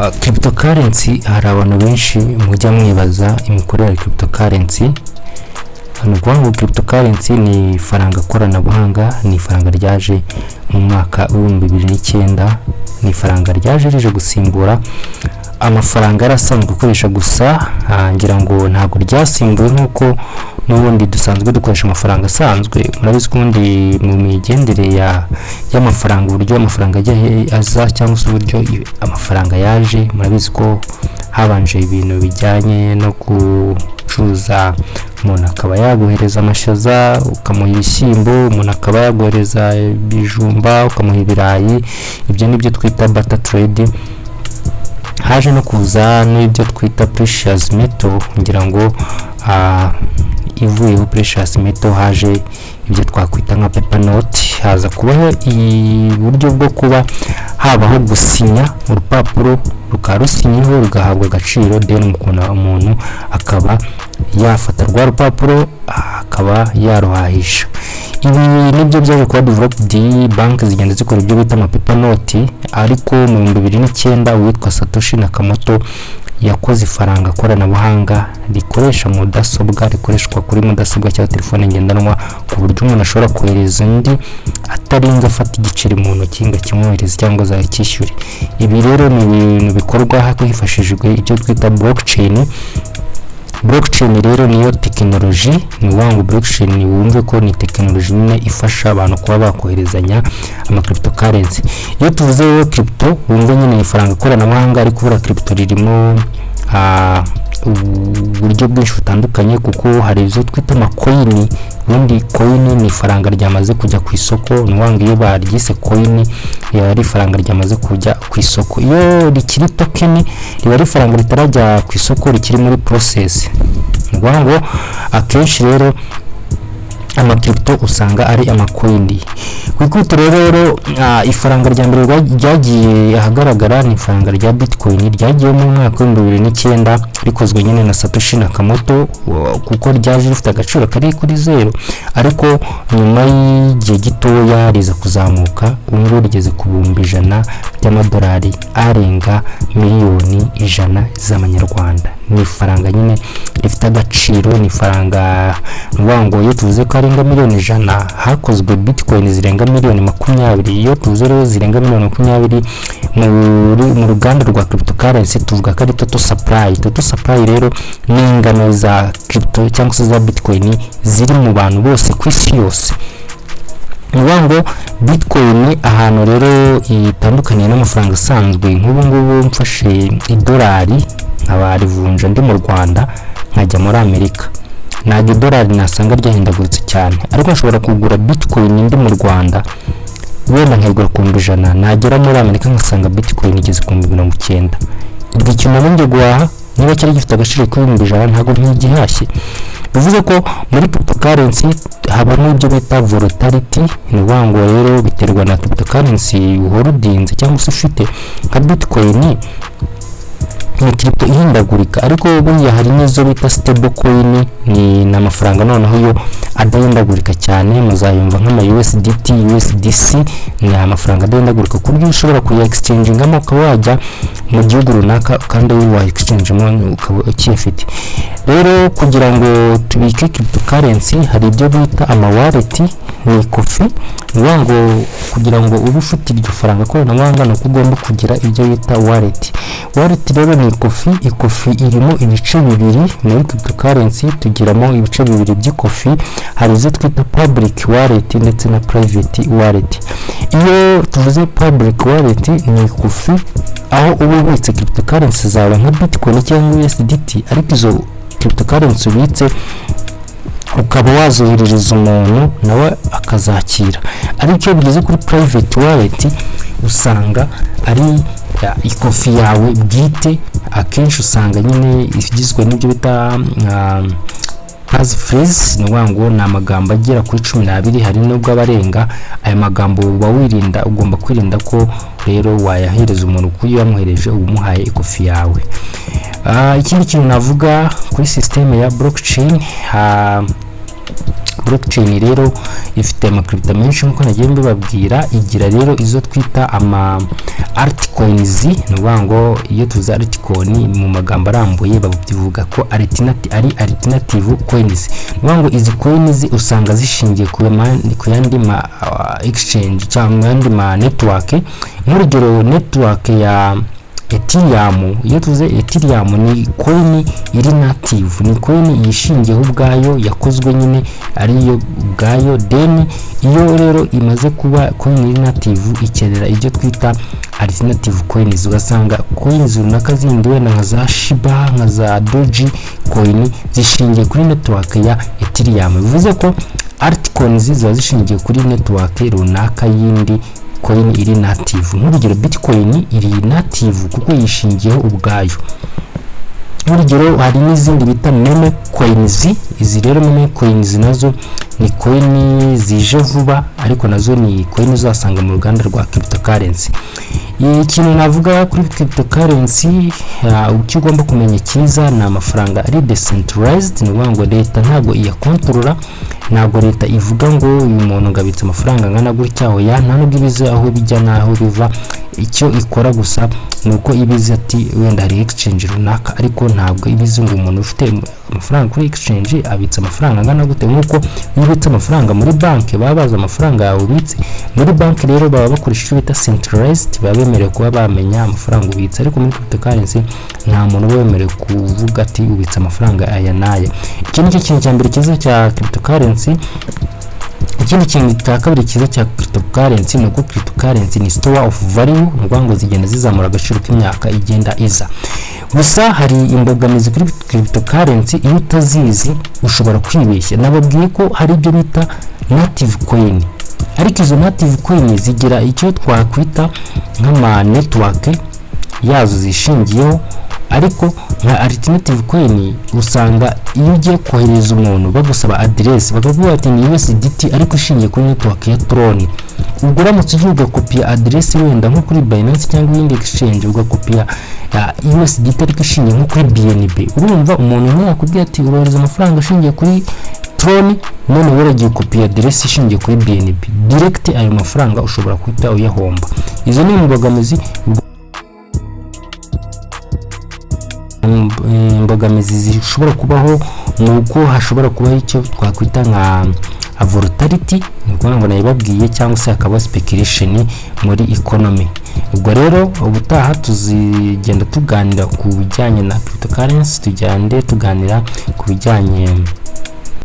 Cryptocurrency, hari abantu benshi mujya mwibaza imikorere ya cryptocurrency. Ni ukuvuga ngo cryptocurrency ni ifaranga koranabuhanga, ni ifaranga ryaje mu mwaka wa 2009. Ni ifaranga ryaje rije gusimbura amafaranga yari asanzwe akoresha gusa. Ngira ngo ntabwo ryasimbuwe nk'uko n'ubundi dusanzwe dukoresha amafaranga asanzwe. Murabizi ko ubundi mu migendere y'amafaranga, uburyo amafaranga ajya aza cyangwa se uburyo amafaranga yaje, murabizi ko habanje ibintu bijyanye no gucuruza. Umuntu akaba yaguhereza amashaza ukamuha ibishyimbo, umuntu akaba yaguhereza ibijumba ukamuha ibirayi. Ibyo ni byo twita barter trade. Haje no kuza n'ibyo twita precious metal. Ngira ngo ivuyeho precious metal, haje ibyo twakwita nka paper note. Haza kubaho uburyo bwo kuba habaho gusinya urupapuro, rukaba rusinyeho rugahabwa agaciro, then umuntu akaba yafata rwa rupapuro akaba yaruhahisha. Ibi nibyo byaje kuba developed, banki zigenda zikora ibyo bita ama paper note. Ariko mu 2009 uwitwa Satoshi Nakamoto yakoze ifaranga koranabuhanga rikoresha mudasobwa, rikoreshwa kuri mudasobwa cyangwa telefone ngendanwa, ku buryo umuntu ashobora kohereza undi atarinze afata igiceri mu ntoki ngo akimwohereze cyangwa azacyishyure. Ibi rero ni ibintu bikorwa hifashishijwe icyo twita blockchain. Blockchain rero niyo tekinoloji. Ni ukuvuga ngo blockchain, wumve ko ni tekinoloji nyine ifasha abantu kuba bakoherezanya ama cryptocurrency. Iyo tuvuze rero crypto, wumve nyine ifaranga koranabuhanga, ariko buriya crypto ririmo uburyo bwinshi butandukanye, kuko hari izo twita ama coin. Ubundi coin ni ifaranga ryamaze kujya ku isoko. Ni ukuvuga ngo iyo baryise coin, riba ari ifaranga ryamaze kujya ku isoko. Iyo rikiri token, riba ari ifaranga ritarajya ku isoko, rikiri muri process. Ni ukuvuga ngo akenshi rero ama crypto usanga ari ama coin. Ku ikubitiro rero, ifaranga rya mbere ryagiye ahagaragara ni ifaranga rya Bitcoin, ryagiye mu mwaka wa 2009, rikozwe nyine na Satoshi Nakamoto, kuko ryaje rifite agaciro kari kuri zeru, ariko nyuma y'igihe gitoya riza kuzamuka. Ubu ngubu rigeze ku 100,000 by'amadolari, arenga miliyoni 100 z'amanyarwanda. Ni ifaranga nyine rifite agaciro, ni ifaranga, ni ukuvuga ngo iyo tuvuze ko arenga miliyoni 100, hakozwe Bitcoin zirenga miliyoni 20. Iyo tuvuze rero zirenga miliyoni 20 mu ruganda rwa cryptocurrency, tuvuga ko ari total supply. Total supply rero ni ingano za crypto cyangwa se za Bitcoin ziri mu bantu bose ku isi yose. Ni ukuvuga ngo Bitcoin ahantu rero itandukaniye n'amafaranga asanzwe, nk'ubu ngubu mfashe idolari nkabarivunja ndi mu Rwanda nkajya muri Amerika, ntabwo idolari nasanga ryahindaguritse cyane. Ariko nshobora kugura Bitcoin ndi mu Rwanda, wenda nkayigura ku 100,000, nagera muri Amerika ngasanga Bitcoin igeze ku 90,000. Ubwo ikintu nabanje guhaha, niba cyari gifite agaciro k'100,000, ntabwo nkigihashye. Bivuze ko muri cryptocurrency habamo ibyo bita volatility. Ni ukuvuga ngo rero biterwa na cryptocurrency uholdinze cyangwa se ufite. Nka Bitcoin ni crypto ihindagurika, ariko buriya hari n'izo bita stable coin, ni amafaranga noneho yo adahindagurika cyane. Muzayumva nk'ama USDT, USDC, ni amafaranga adahindagurika ku buryo ushobora kuya exchangingamo ukaba wajya mu gihugu runaka kandi wa exchangemo ukaba ukiyafite. Rero kugira ngo tubike cryptocurrency, hari ibyo bita ama wallet, ni ikofi. Ni ukuvuga ngo kugira ngo ube ufite iryo faranga koranabuhanga, ni uko ugomba kugira ibyo bita wallet. Wallet rero ni ikofi. Ikofi irimo ibice bibiri. Muri cryptocurrency tugiramo ibice bibiri by'ikofi: hari izo twita public wallet ndetse na private wallet. Iyo tuvuze public wallet, ni ikofi aho uba ubitse cryptocurrency zawe nka Bitcoin cyangwa USDT, ariko izo cryptocurrency ubitse ukaba wazoherereza umuntu nawe akazakira. Ariko iyo bigeze kuri private wallet, usanga ari ikofi yawe bwite. Akenshi usanga nyine igizwe n'ibyo bita passphrase. Ni ukuvuga ngo ni amagambo agera kuri 12, hari n'ubwo aba arenga. Aya magambo uba wirinda, ugomba kwirinda ko rero wayahereza umuntu, kuko iyo uyamuhereje uba umuhaye ikofi yawe. Ikindi kintu navuga kuri sisiteme ya blockchain, Blockchain rero ifite amacrypto menshi nk'uko nagiye mbibabwira. Igira rero izo twita ama altcoins. Ni ukuvuga ngo iyo tuzi altcoin mu magambo arambuye, bavuga ko ari alternative coins. Ni ukuvuga ngo izi coins usanga zishingiye ku yandi ma exchange cyangwa yandi ma network. Nk'urugero, network ya Ethereum. Iyo tuze Ethereum, ni coin iri native, ni coin yishingiyeho ubwayo, yakozwe nyine ariyo ubwayo. Then iyo rero imaze kuba coin iri native, ikenera ibyo twita alternative coins. Ugasanga coins runaka zindi, wenda nka za Shiba, nka za Doge coin, zishingiye kuri network ya Ethereum. Bivuze ko altcoins ziba zishingiye kuri network runaka yindi coin iri native. Nk'urugero, Bitcoin iri native kuko yishingiyeho ubwayo. Nk'urugero, hari n'izindi bita meme coins. Izi rero meme coins nazo ni coin zije vuba, ariko nazo ni coin uzasanga mu ruganda rwa cryptocurrency. Ikintu navuga kuri cryptocurrency, icyo ugomba kumenya cyiza, ni amafaranga ari decentralized. Ni ukuvuga ngo leta ntabwo iyakontorora, ntabwo leta ivuga ngo uyu muntu ngo abitse amafaranga angana gutya. Oya, nta nubwo ibizi aho bijya n'aho biva. Icyo ikora gusa ni uko ibizi ati wenda hari exchange runaka, ariko ntabwo ibizi ngo umuntu ufite amafaranga kuri exchange abitse amafaranga angana gute. Nk'uko iyo ubitse amafaranga muri banki baba bazi amafaranga yawe ubitse muri banki, rero baba bakoresha icyo bita centralized, baba bemerewe kuba bamenya amafaranga ubitse. Ariko muri cryptocurrency nta muntu uba wemerewe kuvuga ati ubitse amafaranga aya n'aya. Iki ni cyo kintu cya mbere cyiza cya cryptocurrency. Ikindi kintu cya kabiri cyiza cya cryptocurrency ni uko cryptocurrency ni store of value. Ni ukuvuga ngo zigenda zizamura agaciro k'imyaka igenda iza. Gusa hari imbogamizi kuri cryptocurrency: iyo utazizi ushobora kwibeshya. Nababwiye ko hari ibyo bita native coin, ariko izo native coin zigira icyo twakwita nk'ama network yazo zishingiyeho. Ariko nka alternative coin, usanga iyo ugiye kohereza umuntu bagusaba aderesi, bakavuga ati ni USDT ariko ishingiye kuri network ya Tron. Ubwo uramutse ugiye ugakopiya aderesi wenda nko kuri Binance cyangwa iyindi exchange, ugakopiya USDT ariko ishingiye nko kuri BNB, urumva umuntu umwe yakubwiye ati urohereza amafaranga ashingiye kuri Tron, none waragiye ukopiya aderesi ishingiye kuri BNB direct, ayo mafaranga ushobora guhita uyahomba. Izo ni imbogamizi. Imbogamizi zishobora kubaho ni uko hashobora kubaho icyo twakwita nka volatility, ni ukuvuga ngo nayibabwiye, cyangwa se hakaba speculation muri economy. Ubwo rero ubutaha tuzigenda tuganira ku bijyanye na cryptocurrency, tugende tuganira ku bijyanye